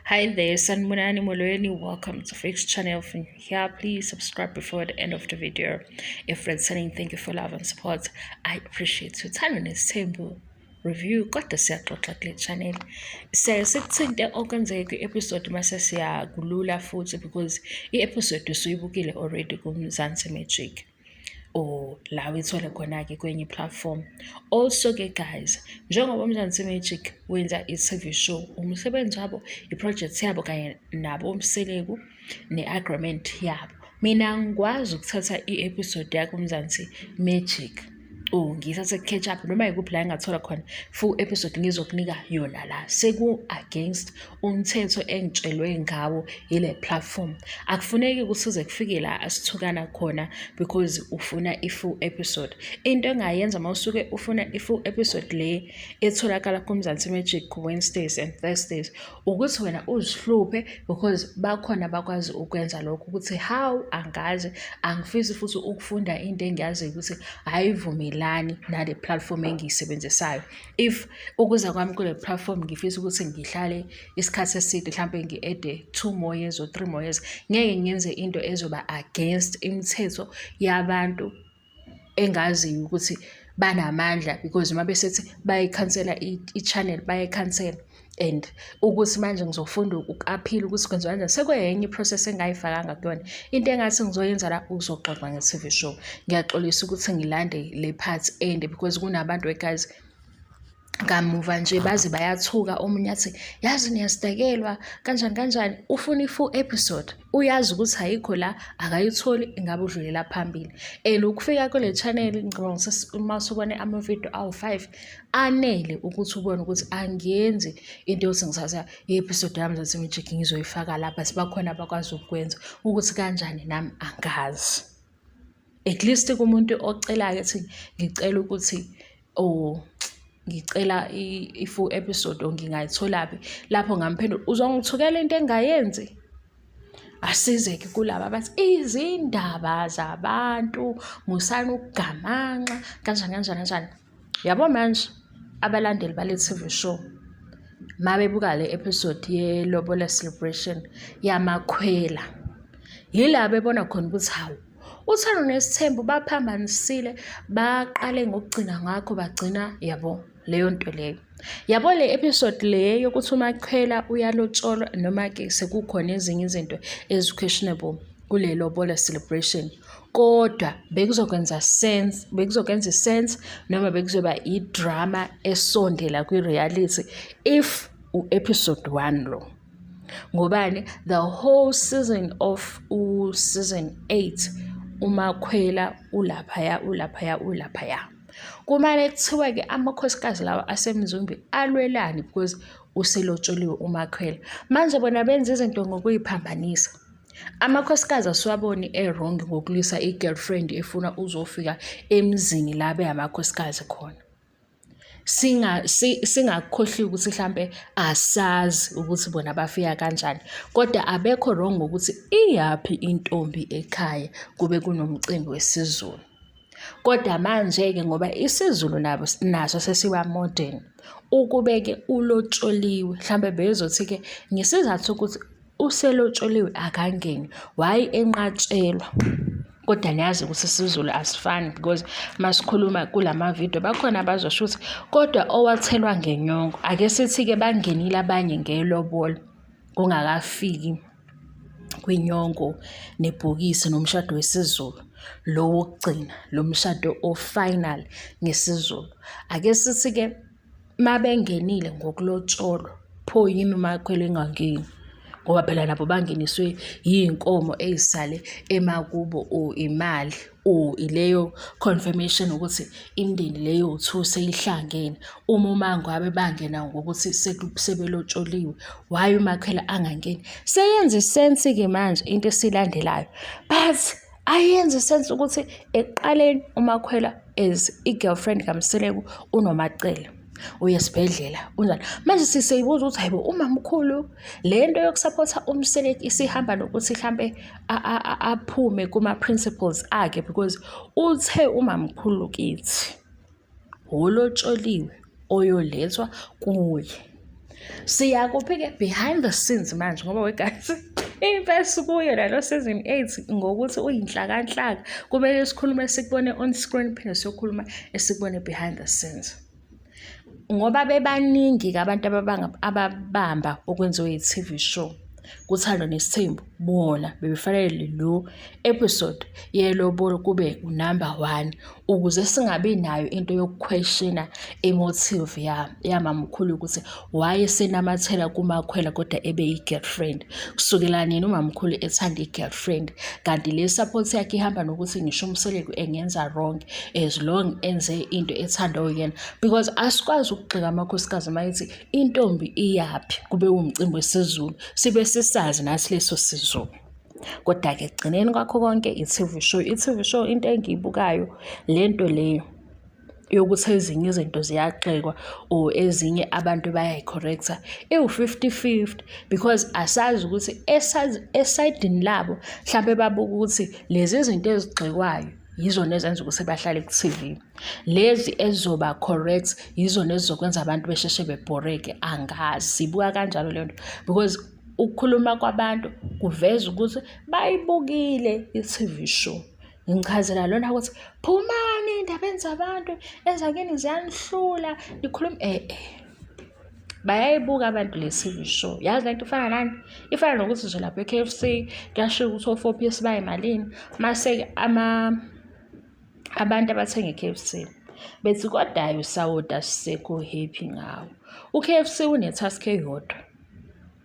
Hi there, Sanibonani Molweni. Welcome to Fix Channel. From here, please subscribe before the end of the video. If returning, thank you for love and support. I appreciate you. Uthando Nesithembu review kodwa siyaxoxa kule channel. Siyaye sikuthinte okwenzeke kwi-episode mase siyakulula futhi because i-episode usuyibukile already kuMzansi Magic or la uyithole khona-ke kwenye platform. Also-ke guys, njengoba uMzansi Magic wenza i-TV show, umsebenzi wabo, i-project yabo kanye nabo uMseleku ne-agreement yabo. Mina ngikwazi ukuthatha i-episode yakho uMzansi Magic or ngiyithathe ku-catch up noma yikuphi la engathola khona full episode ngizokunika yona la. Seku-against umthetho engitshelwe ngawo yile platform. Akufuneki ukuthi uze kufike la asithukana khona because ufuna i-full episode. Into engayenza uma usuke ufuna i-full episode le etholakala kuMzansi Magic Wednesdays and Thursdays ukuthi wena uzihluphe because bakhona abakwazi ukwenza lokho ukuthi how angazi, angifisi futhi ukufunda into engiyaziyo ukuthi ayivumelani nale platform engiyisebenzisayo. If ukuza kwami kule platform ngifisa ukuthi ngihlale isikhathi eside, mhlampe ngi-add-e 2 more years or 3 more years, ngeke ngenze into ezoba against imithetho yabantu engaziyo ukuthi banamandla because uma besethi bayikhansela i-channel, bayikhansela. And ukuthi manje ngizofunda uku-appeal ukuthi kwenziwa kanjani sekuyenye i-process engayifakanga kuyona. Into engathi ngizoyenza la ukuzoxoxa nge-TV show. Ngiyaxolisa ukuthi ngilande le part ende because kunabantu, guys, kamuva nje baze bayathuka, omunye athi yazi niyasidakelwa kanjani kanjani, ufuna i-full episode, uyazi ukuthi ayikho la, akayitholi, ingabe udlulela phambili. And ukufika kule channel, ngicabanga uma usubone amavidiyo awu-5 anele ukuthi ubone ukuthi angiyenzi into yokuthi ngithatha i-episode yami zathi Magic ngizoyifaka la, but bakhona abakwazi ukukwenza. Ukuthi kanjani nami angazi. At least kumuntu ocelayo ethi ngicela ukuthi oh ngicela i-full episode or ngingayitholaphi, lapho ngamphendula uzongithukela into engayenzi. Asize-ke kulaba abathi izindaba zabantu musani ukugamanxa kanjani kanjani kanjani. Yabo manje abalandeli bale TV show mabebuka le episode ye-Lobola celebration yamakhwela, yila bebona khona ukuthi hawu, uThando Nesithembu baphambanisile, baqale ngokugcina ngakho bagcina yabo leyo nto leyo. Yabo le episode le yokuthi uMakhwela uyalotsholwa noma-ke sekukhona ezinye izinto ezi-questionable kule lobola celebration, kodwa bekuzokwenza sense, bekuzokwenza i-sense noma bekuzoba i-drama esondela kwi-reality if u-episode 1 lo. Ngobani? The whole season of u-season 8 uMakhwela ulaphaya, ulaphaya, ulaphaya. Kumane kuthiwa-ke amakhosikazi lawa aseMzumbe alwelani because uselotsholiwe uMakhwela. Manje bona benza izinto ngokuyiphambanisa. Amakhosikazi asiwaboni e-wrong ngokulwisa i-girlfriend efuna uzofika emzini la beyamakhosikazi khona. Singakukhohliwe ukuthi hlampe asazi ukuthi bona bafika kanjani, kodwa abekho wrong ngokuthi iyaphi intombi ekhaya kube kunomcimbi wesiZulu. Kodwa manje-ke ngoba isiZulu nabo naso sesiba modern, ukube-ke ulotsholiwe hlampe bezothi-ke ngesizathu sokuthi uselotsholiwe akangeni, why enqatshelwa? Kodwa niyazi ukuthi isiZulu asifani because masikhuluma kulama video bakhona abazosho ukuthi kodwa owathelwa ngenyongo. Ake sithi-ke bangenile abanye ngelobolo kungakafiki kwinyongo nebhokisi nomshado wesiZulu lo wokugcina, lo mshado o-final ngesiZulu. Ake sithi-ke mabengenile ngokulotsholwa, pho yini uMakhwela engangeni? Ngoba phela nabo bangeniswe yiy'nkomo ey'sale emakubo or imali or ileyo confirmation ukuthi imindeni leyo two seyihlangene. Uma uMangwabe bangena ngokuthi sebelotsholiwe, why uMakhwela angangeni? Seyenza i-sense-ke manje into esilandelayo, but ayenzi i-sense ukuthi ekuqaleni uMakhwela as i-girlfriend kaMseleku unoMacele uya esibhedlela unjani. Manje siseyibuza ukuthi hayibo, umamkhulu le nto yokusaphotha uMseleku isihamba nokuthi hlampe aphume kuma-principles akhe because uthe umamkhulu kithi wolotsholiwe oyolethwa kuye. Siya kuphi-ke? Behind the scenes manje ngoba we guys impesi kuyo nalo season 8 ngokuthi uyinhlakanhlaka kumele sikhulume sikubone on screen phinde siyokhuluma esikubone behind the scenes ngoba bebaningi-ke abantu ababamba okwenziwe yi-TV show kuThando Nesithembu bona bebefanele lo episode yelobolo kube unumber one ukuze singabi nayo into yokukhweshina imotive yamamkhulu ukuthi wayesenamathela kumakhwela kodwa ebe yi-girlfriend. Kusukela nini umamkhulu ethanda i-girlfriend kanti le support yakhe ihamba nokuthi ngisho uMseleku engenza wrong as long enze into ethandwa uyena because asikwazi ukugxeka amakhosikazi uma ethi intombi iyaphi kube wumcimbi wesiZulu sibe sisazi nathi leso siZulu. Kodwa-ke ekugcineni kwakho konke i-TV show, i-TV show into engiyibukayo le nto leyo yokuthi ezinye izinto ziyagxekwa or ezinye abantu bayayi-correct-a iwu-fifty fifty because asazi ukuthi esayidini labo mhlampe babuka ukuthi lezi zinto ezigxekwayo yizona ezenza ukuthi bahlale ku-T_V. Lezi ezizoba correct yizona ezizokwenza abantu besheshe bebhoreke, angazi siyibuka kanjalo leyo nto because ukukhuluma kwabantu kuveza ukuthi bayibukile i-T_V show. Ngichazela lona ukuthi phumani ey'ndabeni zabantu ezakini ziyanihlula nikhuluma eh-eh. Bayayibuka abantu le T_V show. Yazi le nto ifana nani? Ifana nokuthi nje lapha e-K_F_C kuyashiwo ukuthi o-four piece bayimalini mase-ke abantu abathenga i-K_F_C bethi kodwa hhayi usawoti asisekho happy ngawo. U-K_F_C une-task eyodwa.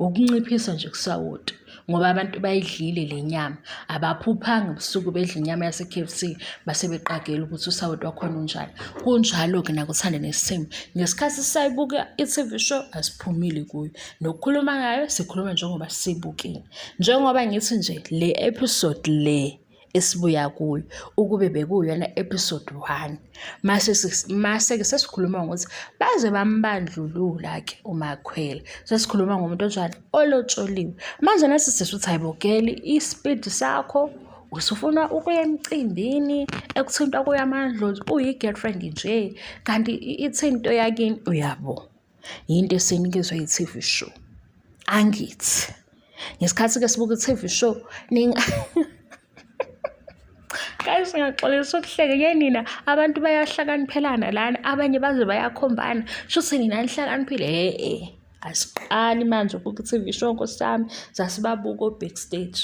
Ukunciphisa nje kusawoti ngoba abantu bayidlile le nyama, abaphuphanga ebusuku bedla inyama yase-K_F_C base beqagela ukuthi usawoti wakhona unjani. Kunjalo-ke nakuThando Nesithembu, ngesikhathi sisayibuka i-T_V show asiphumile kuyo, nokukhuluma ngayo sikhuluma njengoba siyibukile. Njengoba ngithi nje le episode le esibuya kuyo ukube bekuyona episode 1 mase mase-ke sesikhuluma ngokuthi baze bambandlulula-ke uMakhwela sesikhuluma ngomuntu onjani olotsholiwe manje nasi sisuthi ayibukeli ispeed sakho usufuna ukuya emcimbini ekuthintwa kuyo amadlozi uyi-girlfriend nje kanti ithini into yakini uyabo. Yinto esinikezwa yi-T_V show. Angithi ngesikhathi-ke sibuka i-T_V show ninga guys ngiyaxolisa ukuhleka ke nina abantu bayahlakaniphelana lana abanye baze bayakhombana shuthi nina nihlakaniphile he-e asiqali manje ukubuka i-T_V show nkosi yami sasibabuka o-backstage.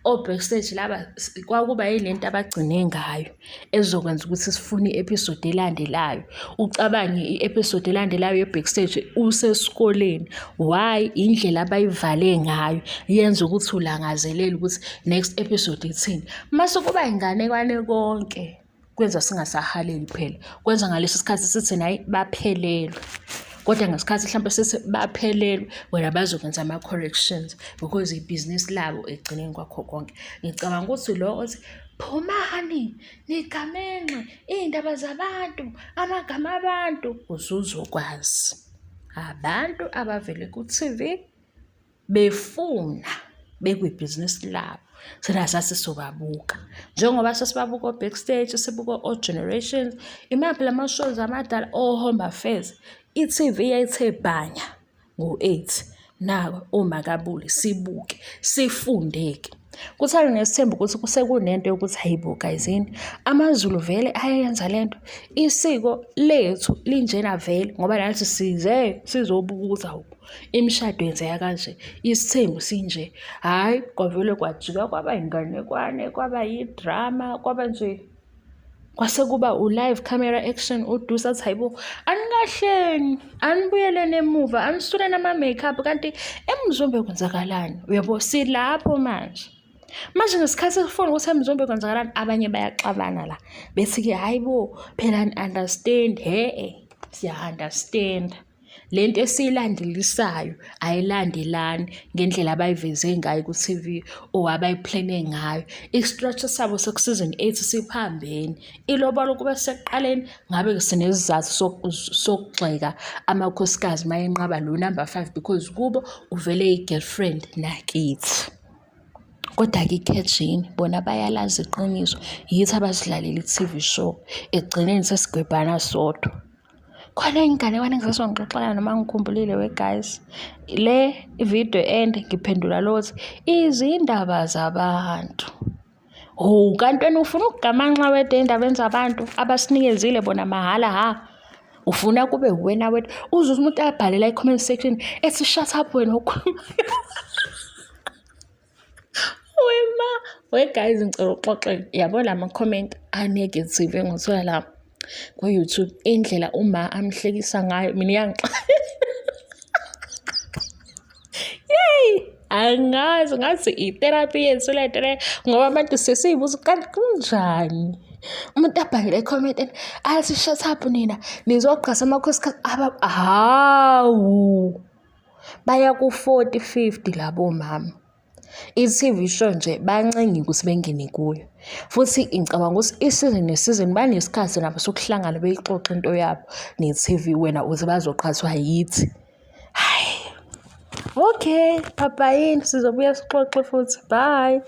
O-backstage laba kwakuba yilento abagcine ngayo ezokwenza ukuthi sifune i-episode elandelayo. Ucabange i-episode elandelayo ye-backstage usesikoleni. Why? Indlela abayivale ngayo yenza ukuthi ulangazelele ukuthi next episode ithini. Mase kuba inganekwane konke. Kwenza singasahaleli phela, kwenza ngaleso sikhathi sithi hhayi baphelelwe. Kodwa ngesikhathi hlampe sithi baphelelwe, wena bazokwenza ama-corrections because ibhizinisi labo ekugcineni kwakho konke. Ngicabanga ukuthi lo othi phumani nigamenxe iy'ndaba zabantu, amagama abantu, usuzokwazi. Abantu abavele ku-T_V befuna bekwibhizinisi labo thina sasisobabuka njengoba sesibabuka o-backstage sibuka o-generations imaphi lama-shows amadala o-home affairs i-tv yayithe bhanya ngo-eight nako omakabule sibuke sifunde-ke Kuthanda nesithembu ukuthi kusekunento yokuthi hayibo guys yini amaZulu vele ayenza lento isiko lethu linjena vele ngoba nathi size sizobuka ukuthi hawu imishado yenzeka kanje isithembu sinje hhayi kwavele kwajika kwaba inganekwane kwaba yidrama kwaba nje kwase kuba u-live camera action uDusa athi hayibo anikahleni anibuyeleni emuva anisuleni ama-makeup kanti emzumbe kwenzakalani uyabo silapho manje manje ngesikhathi sifuna ukuthi emzumbe kwenzakalani abanye bayaxabana la bethi-ke hayi bo phela ni-understand he-e siya-understand Le nto esiyilandelisayo ayilandelani ngendlela abayiveze ngayo ku-T_V or abayiplene ngayo. I-structure sabo seku-season 8 siphambene. Ilobolo kube sekuqaleni ngabe sinesizathu sokugxeka amakhosikazi uma enqaba lo number 5 because kubo uvele i-girlfriend nakithi. Kodwa-ke i-catch yini bona bayalazi iqiniso yithi abazidlalela i-T_V show ekugcineni sesigwebhana sodwa. Khona inganekwane engisazongixoxela noma ngikhumbulile we guys. Le video ende ngiphendula lothi izindaba zabantu. Ho kanti wena ufuna ukugamanxa wedwa ey'ndabeni zabantu abasinikezile bona mahhala ha. Ufuna kube uwena wedwa. Uzwe umuntu abhale la i-comment section ethi shut up wena okhuluma. Wema, we guys ngicela uxoxe yabo la ma-comment a-negative engithola la ku-YouTube indlela uma amhlekisa ngayo mina iyangixaka. Yey! Angazi ngathi i-therapy yethu le nto le ngoba abantu sesiyibuza kanti kunjani umuntu abhale le comment and athi shut up nina nizoqhasa amakhosikazi aba hawu baya ku-40 50 labo mama. I-T_V show nje bancengiwe ukuthi bengene kuyo futhi ngicabanga ukuthi isizini nesizini banesikhathi nabo sokuhlangana beyixoxe into yabo ne-T_V wena uthi bazoqhathwa yithi. Hhayi, okay, bye-bye-yini sizobuya sixoxe futhi, bye.